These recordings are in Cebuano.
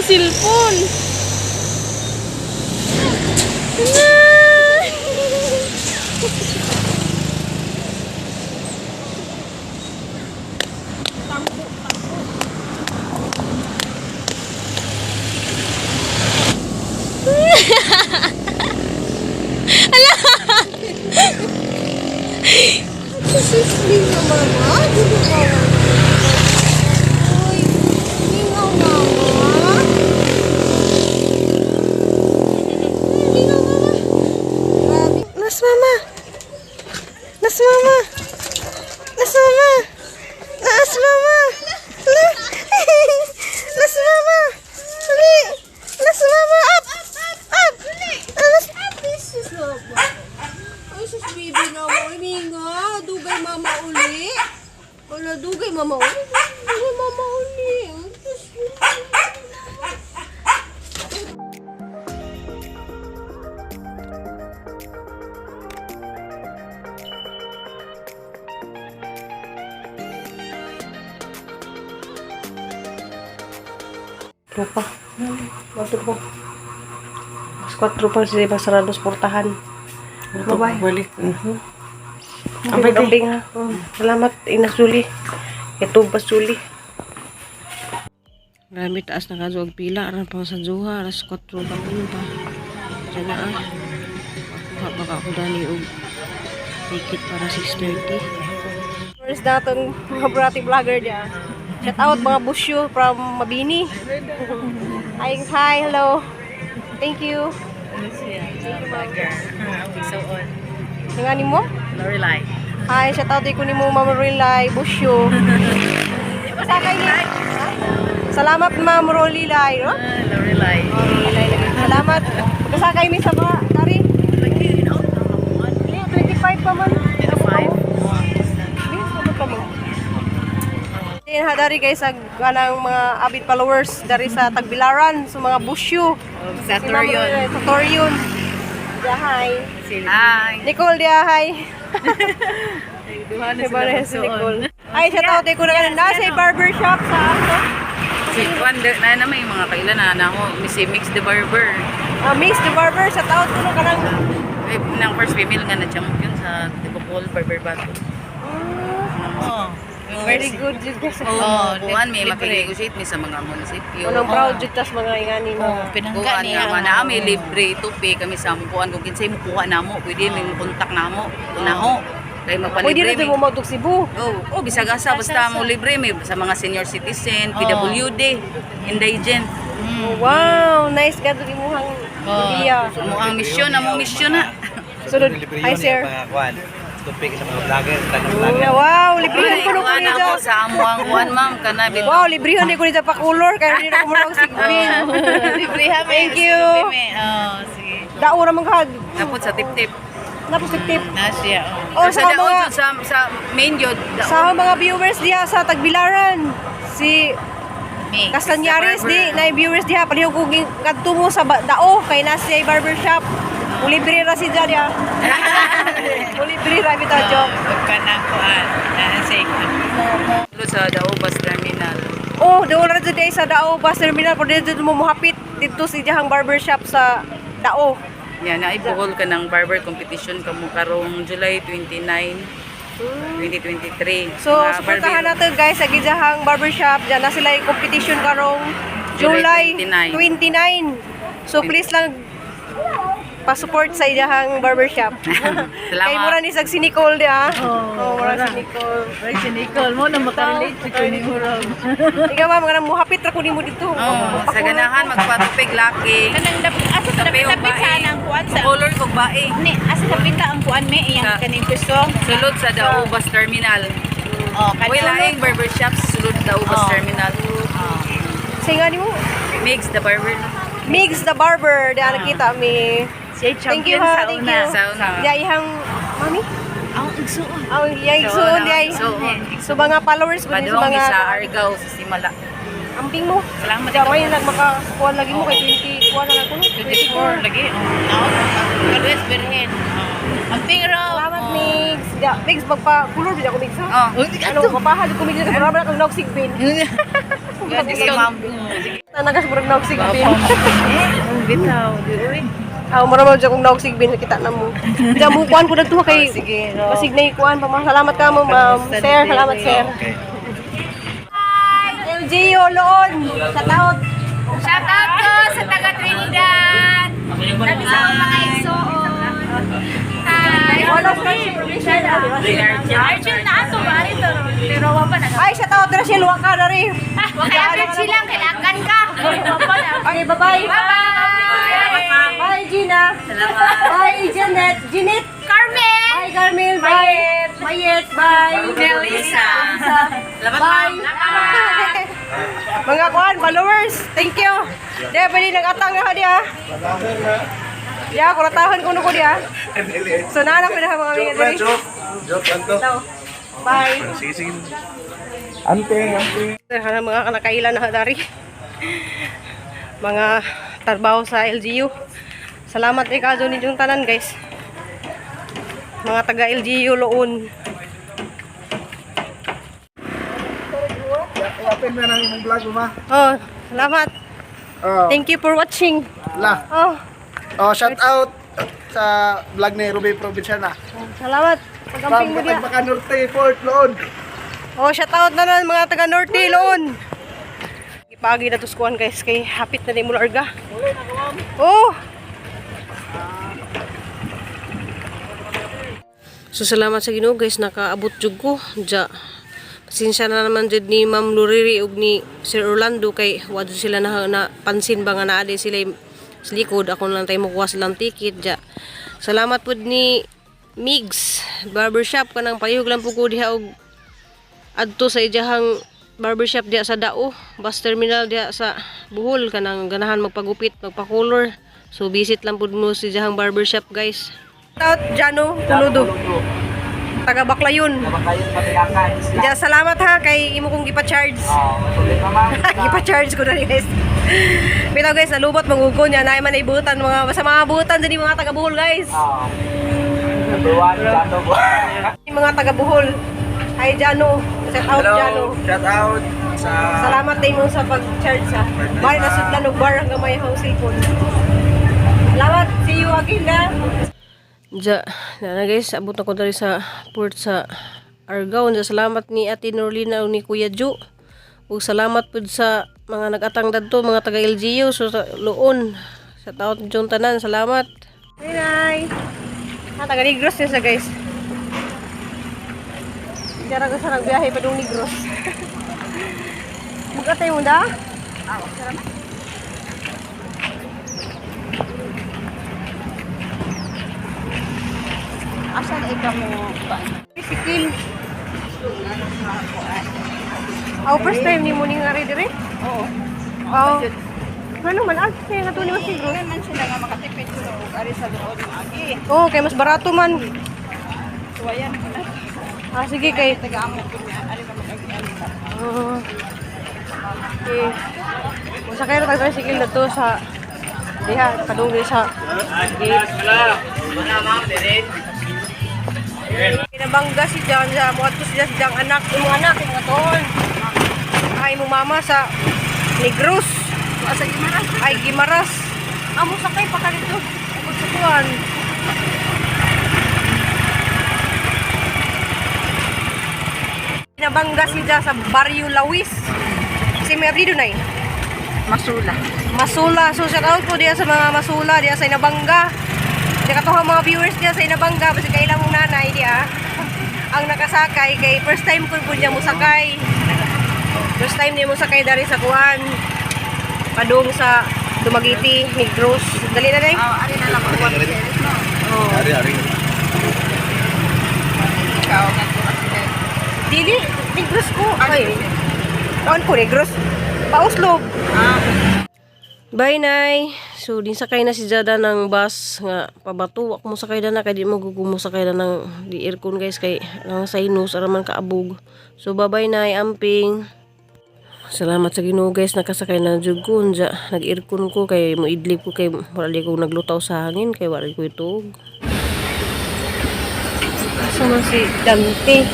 Cellphone. Ano? Sus, lingaw mama. Dito mama. Uy, lingaw mama. Lingaw mama. Grabe. Nas mama. Nas mama. Nas mama. Nas mama. Na- Nas mama. Dali. Nas mama. Up. Up. Nas. Sus, mama. Ay, sus, baby na mo. Minga, dugay mama uli. Wala, dugay mama uli. Dugay mama uli. Sus, Tropa. Matro pa. Mas 4 pa sila basarados portahan. Bye-bye. Balik. Abay, abay ha. Salamat, Ina Suli. Ito ba Suli? Marami taas na kaso ang pila. Aran pa sa Zuha. Alas 4 pa pa. Diyan na ah. Makuha baka ako dani og ticket para 6:30. First natong mga brati vlogger niya. Shout out mga busyo from Mabini. Hi, hi, hello. Thank you. Vlogger. So on. Nga ni mo? Lorelai. Hi, shout out ko ni mo Ma'am Relay Busyo. Sakay ni. Salamat Ma'am Rolilay, no? Lorelai. Rolilay lagi. Salamat. Kasakay mi sa mga dari. Lagi out Dili, 25 pa man. 25. Dili, sabot pa mo. Din ha dari guys ang kanang mga avid followers dari sa Tagbilaran, sa mga Busyo. Sa Si Ma'am Rolilay, sa Torion. Dia, hi. Hi. Nicole dia, hi. Duha na Diba na si Nicole? Ay, shout out ko na kanan. Nasa barber shop sa ano? Si Juan, na na may mga kailan na na ako. Miss Mix the Barber. Mix the Barber, shout out ko na kanang Ay, nang first female nga na champion sa Tibukol Barber Battle. Oh. Very good jud ka sa. Oh, kuan may makinegotiate mi sa mga munisipyo. Anong proud jud tas mga ingani mo. Kuan nga man na may libre tupi kami sa among kuan kung kinsay mukuha namo, pwede may kontak namo. Unaho. Kay Pwede magpalibre na mi. mo maudog Cebu. Oh, oh bisag asa basta mo libre mi sa mga senior citizen, PWD, indigent. Wow, nice ka dug imuhang idea. Mo ang misyon, among misyon na. Sunod, hi sir. Mga kuan. Tupik sa mga vlogger, tanong vlogger. Wow, librehon ko no Kuan ni ako sa amo ang kuan ma'am kana bit. Wow, librehon ni ko ni pa color kay di na ko murag sigbin. Libre ha. Thank you. Oh, sige. Dao ra man ka. Tapos sa tip-tip. Napos tip. Na siya. Oh, sa sa daon mga sa main yun. sa mga viewers diha sa Tagbilaran. Si Castañares di na viewers diha palihog og kadto mo sa Dao kay na siya barber shop. Libre ra si diha. Libre ra bitaw joke. Kanang kuan. Sa Dao Bus Terminal. Oh, doon ra jud sa Dao bus terminal pwede jud mo mohapit didto sa iyang barber shop sa Dao. Yan, na ibuhol ka ng barber competition kamo karong July 29, 2023. So, Mga suportahan barber. natin guys sa gijahang barber shop. Diyan na sila yung competition karong July July 29. So, please lang pa-support sa iyahang barber shop. Salamat. Kay mura ni sag si Nicole di ah. Oh, mura si Nicole. Ay, si Nicole mo na makarelate si Kuya Murag. Ikaw ma'am, nga muhapit ra ko nimo dito. Oh, sa ganahan magpatupig laki. Kanang dapit asa sa Tabi dapit og dapit bae. sa anang kuan sa Color kog bae. ni asa dapit ta ang kuan me iyang kaning pwesto. Sulod sa Dao Bus Terminal. Oh, Uy, laing barber shop sulod Dao Bus Oh. Terminal. Say nga nimo, Mix the barber. Migs the barber, di nakita mi. Siya Thank you ha, thank you. Sa una. Di ihang mami. Ang igsuon. Ang iyang igsuon di ay. Igsuon. So mga followers ko ni sa Padong mga sa Argao sa Simala. Amping mo. Salamat. Kaya ngayon lang makakuha lagi mo kay 20, kuha na lang ko. 24 lagi. Oh, naon. Kalues Berhen. Oh. Ang pingro. Salamat, Migs. Ya, Migs, magpa-color ba ako, Migs, ha? Oh. Ano, mapahal ko, Migs, kasi marami na kang sigbin. Discount. Nagas murag naog sigbin. Bitaw, di uy. Ah, mura mo dyan kung naog sigbin kita na mo. Diyan mo kuan ko dagto kay Oh, sige, no. Basig na ikuan pa. Salamat ka mo, ma'am. Sir, salamat sir. Okay. LGU Loon. Shout out. Shout out ko sa taga Trinidad. Sabi sa akong mga igsoon. Hi. All of us provincial. Archil na ato ba rito? Pero wa pa na. Ay, shout out Rachel wa ka dari. Wa kay Archil lang kailangan ka. Wa pa na. Okay, bye-bye. Bye-bye. Bye, Gina. Bye, Janet. Janet. Carmen. Bye, Carmel. Bye. Mayet. Bye. Melissa. Bye. Mga kuan, followers. Thank you. Diya, pwede nag-atang na diya. Diya, kuratahan ko ko diya. So, naanap ko na mga mga diri. Joke, joke lang to. Bye. Sige, sige. Ante, ante. Hana mga kanakailan na dari. Mga trabaho sa LGU. Salamat kay kazo ninyong tanan, guys. Mga taga LGU Loon. I-open na lang yung vlog mo, ma. Oh, salamat. Oh, Thank you for watching. la. Oh, Oh, shout out sa vlog ni Ruby Provinciana. salamat. Pagamping From mo diya. Katagbakan Norte, Fort Loon. Oh, shout out na lang mga taga Norte Loon. Ipagi na tuskuan guys kay hapit na ni mo larga. Oh. So salamat sa Ginoo guys, nakaabot jud ko. Ja. Pasensya na naman jud ni Ma'am Luriri ug ni Sir Orlando kay wa jud sila na, na pansin ba nga naa di sila sa likod, ako na lang tayo mukuha silang ticket ja. Salamat pud ni Migs Barbershop kanang palihog lang pud ko diha og adto sa ijahang barbershop diha sa Dao, bus terminal diha sa Bohol, kanang ganahan magpagupit, magpa-color. So visit lang pud mo si ijahang barbershop guys. Shout out Jano Puludo. Taga Baclayon. Kayo patilakan. Ja, salamat ha kay imo kong gipa-charge. Oh, sulit naman. Gipa-charge ko na ni guys. Bitaw guys, nalubot mangugon yan. Ay man ibutan mga basta mga butan din yung mga taga Bohol guys. Oh. Number one, Jano. Yung mga taga Bohol. Hi Jano. Shout out Jano. Shout out sa Salamat din mo sa pag-charge ha. Bye, nasudlan og bar hanggang may house cellphone. Salamat. See you again na. Ja, na guys, abot na ko diri sa port sa Argao. Ja, salamat ni Ate Norlina ug ni Kuya Ju. Ug salamat pud sa mga nag-atang dadto, mga taga LGU so sa Loon. Sa taot jud tanan, salamat. Bye, nay. Ah, taga Negros niya siya guys. Dara ko sa nagbiyahe pa dong Negros. Bugatay mo da? Asa na ikaw mo pa? Bisikil. Oh, first time ni mo ning ari dire? Oo. Oh. Ano man ah, kaya nga ni mas siguro. Ingon man sila nga makatipid sila og ari sa duod mo agi. Oh, kay mas barato man. Suwayan ko na. Ah, sige kay. Taga-amo ko niya ari ba mag-agi ari sa. Oo. Okay. Masakay na tayo tricycle na to sa diha padung sa gate. Kinabangga si Jan sa muadto siya sa Jang anak, imong anak, imong atoon. Ay imong mama sa Negros. Asa Gimaras? Ay Gimaras. Amo sakay pa ka dito. Ubod sa kuan. Kinabangga siya sa Barrio Lawis. Kasi may abrido na eh. Masula. Masula. So shout out po diya sa mga Masula, diya sa Inabangga. Diya katuha mga viewers diya sa Inabangga basta kailang mong nanay diya. Ang nakasakay kay first time ko po niya musakay. First time niya musakay dari sa kuan. Padung sa Dumaguete, Negros. Dali na day. Oh, ari na lang ko no. Ari, ari. Ikaw nga ko kasi. Dili, Negros ko. Ay. Kuan ko Negros. Pauslob. Ah, Bye, Nay! So, din sakay na si Jada ng bus nga pabato. Ako mo sakay na kay di mo gugumo sakay na ng di aircon guys kay ang sinus araman kaabog. So, bye-bye, Nay. Amping. Salamat sa Ginoo guys, nakasakay na jud ko unja. Nag-aircon ko kay mo idlip ko kay wala di ko naglutaw sa hangin kay wala ko ituog. Asa man si Dante?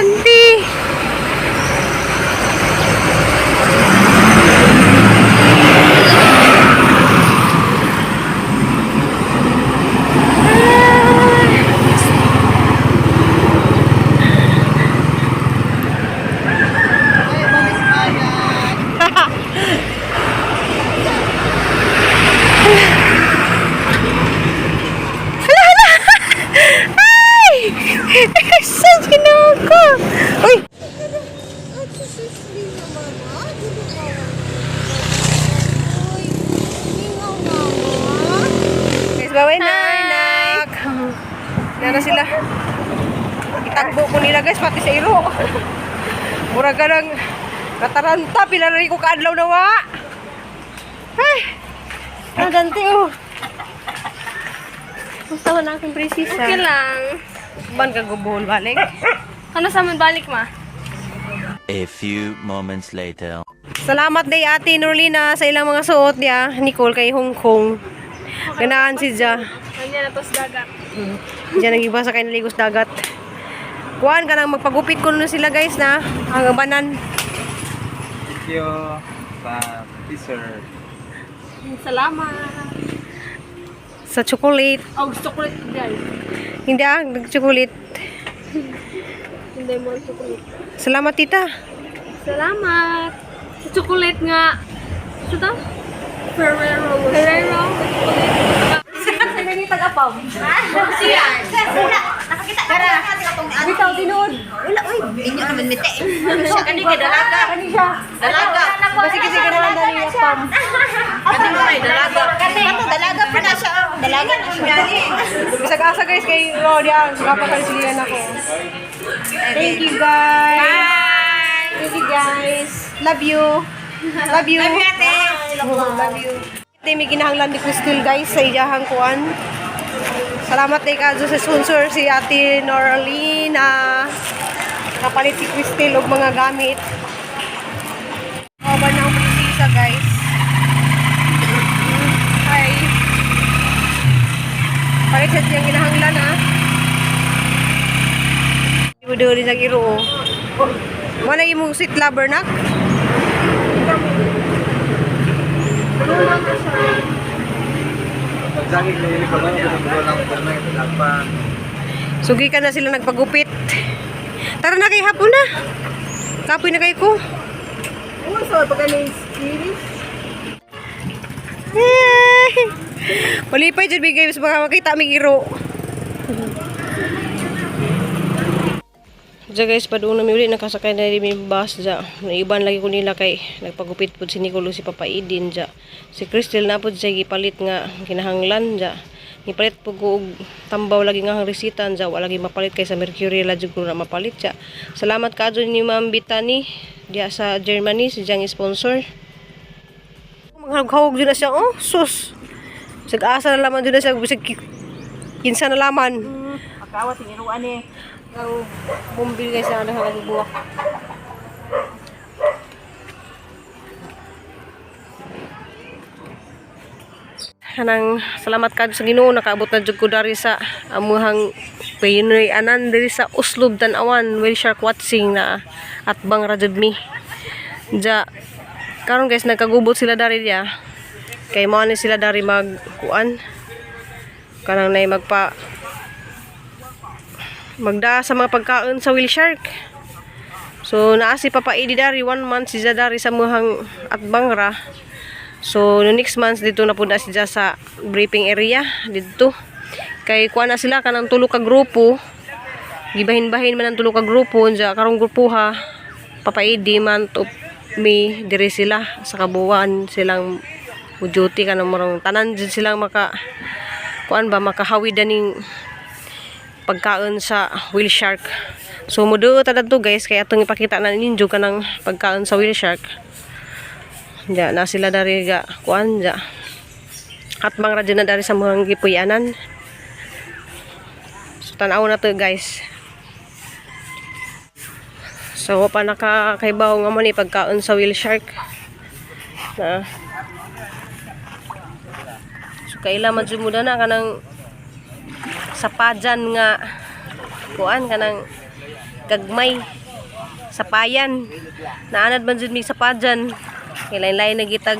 Dante. Ay! Sa ginoo ko! Uy! Guys, bye-bye na, anak. Nana sila. Itagbo ko nila guys, pati sa iro. Mura ka ng kataranta, pila na rin ko kaadlaw na wa. Ay! Ang ganti oh. Kumusta man ang aking prinsesa? Okay lang. Ban ka gubuhol balik? Ano sa man balik ma? A few moments later. Salamat day Ate Norlina sa ilang mga suot niya, Nicole kay Hong Kong. Ganaan si Ja. Kanya na to sa dagat. Diyan ang iba sa kay naligos dagat. Kuan ka nang magpagupit ko na sila guys na ang banan. Thank you. Sa sir. Salamat. Sa chocolate. Oh, gusto ko rin guys. Hindi ah, nag-chocolate. Hindi mo ang chocolate. Salamat tita. Salamat. Sa chocolate nga. Ito to? Ferrero. Ferrero. Bitaw tinuod. Inyo naman mite. Kani kay dalaga. Kani siya. Dalaga. Kasi kasi kanalan dali yung pam. Kani mo may dalaga. Dalaga pa na siya. Dalaga na siya. Bisag asa guys kay oh diya kapakansilian ako. Thank you guys. Bye. Thank you guys. Love you. Love you. Love you ate. Love you. Ate, may ginahanglan ni Crystal guys sa iyahang kuan. Salamat kay Kazo sa sponsor si Ate Noralina. Nakapalit si Crystal og mga gamit. Kauban na ang prinsesa guys. Hi. Palit sa siyang ginahanglan ah. Ibudo rin sa iro. oh. Wala imong sweet lover nak? Pagsagig na yun, pag ano, lang pa. Sugi ka na sila nagpagupit. Tara na kay hapon na. Kapoy na kay ko. Yay! Malipay dyan bigay mas baka makita aming iro. Diya guys, padung na mi uli, nakasakay na rin mi bus diya. Naiban lagi ko nila kay nagpagupit po si Nicolo si Papa Idin diya. Si Crystal na po siya gipalit nga kinahanglan diya. Gipalit po ko og tambaw lagi nga ang resita diya. Wala lagi mapalit kay sa Mercury la jud ko na mapalit diya. Salamat kaadto ni Ma'am Bitani diya sa Germany si diyang sponsor. Maghawag jud na siya oh, sus. Bisag asa na laman jud na siya bisag kinsa na laman. Pagkawat tingiruan eh. Ang bumbil guys na nakakabuwak. Kanang salamat kad sa Ginoo nakaabot na jud ko dari sa amuhang Pinoy anan diri sa Oslob Tan-awan whale shark watching na at bang ra jud mi. Ja karon guys nagkagubot sila dari diya. Kay mao ni sila dari mag kuan kanang nay magpa magda sa mga pagkaon sa whale shark. So naa si Papa Edi dari one month si dari sa muhang atbangra. So no next month dito na po na siya sa briefing area dito. Kay kuha na sila kanang tulo ka grupo. Gibahin-bahin man ang tulo ka grupo unsa karong grupo ha. Papa Edi month of May dire sila sa kabuuan silang duty kanang murang tanan jud silang maka kuan ba makahawid aning pagkaon sa whale shark. So muduot ta to guys kay atong ipakita na ninyo kanang pagkaon sa whale shark. Ja na sila dari ga kuan ja. At mga radyo na dari sa mga gipuyanan. So tan-aw na to guys. So wa pa nakakaibaw nga mo ni pagkaon sa whale shark. Na. So kaila man jud mo na kanang sapajan nga kuan kanang Kagmay. Sapayan. Naanad man jud mig sapajan. Kay lain-lain na gitag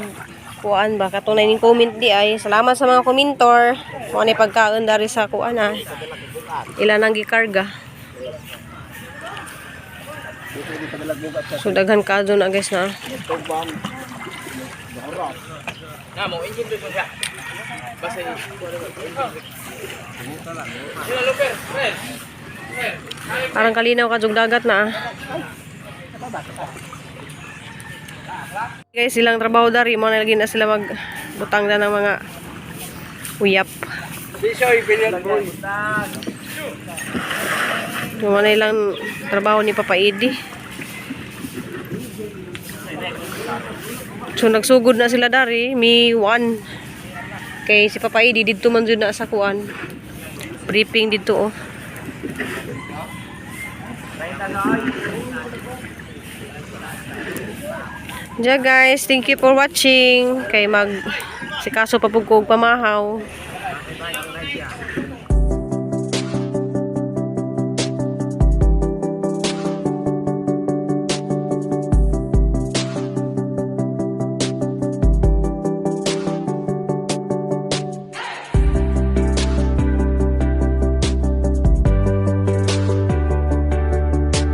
kuan ba, katunay ning comment di ay. Salamat sa mga komentor. Mo ni pagkaon dari sa kuan ah. Ila nang gikarga. So daghan ka na, guys, na. Parang kalinaw ka jug dagat na ah. Guys, silang trabaho dari mo na lagi na sila magbutang na ng mga uyap. Yung na ilang trabaho ni Papa Edi. So nagsugod na sila dari, mi one. Kay si Papa Edi didto man jud na sa kuan. Briefing didto oh. Ja guys, thank you for watching. Kay mag sikaso pa pud ko og pamahaw.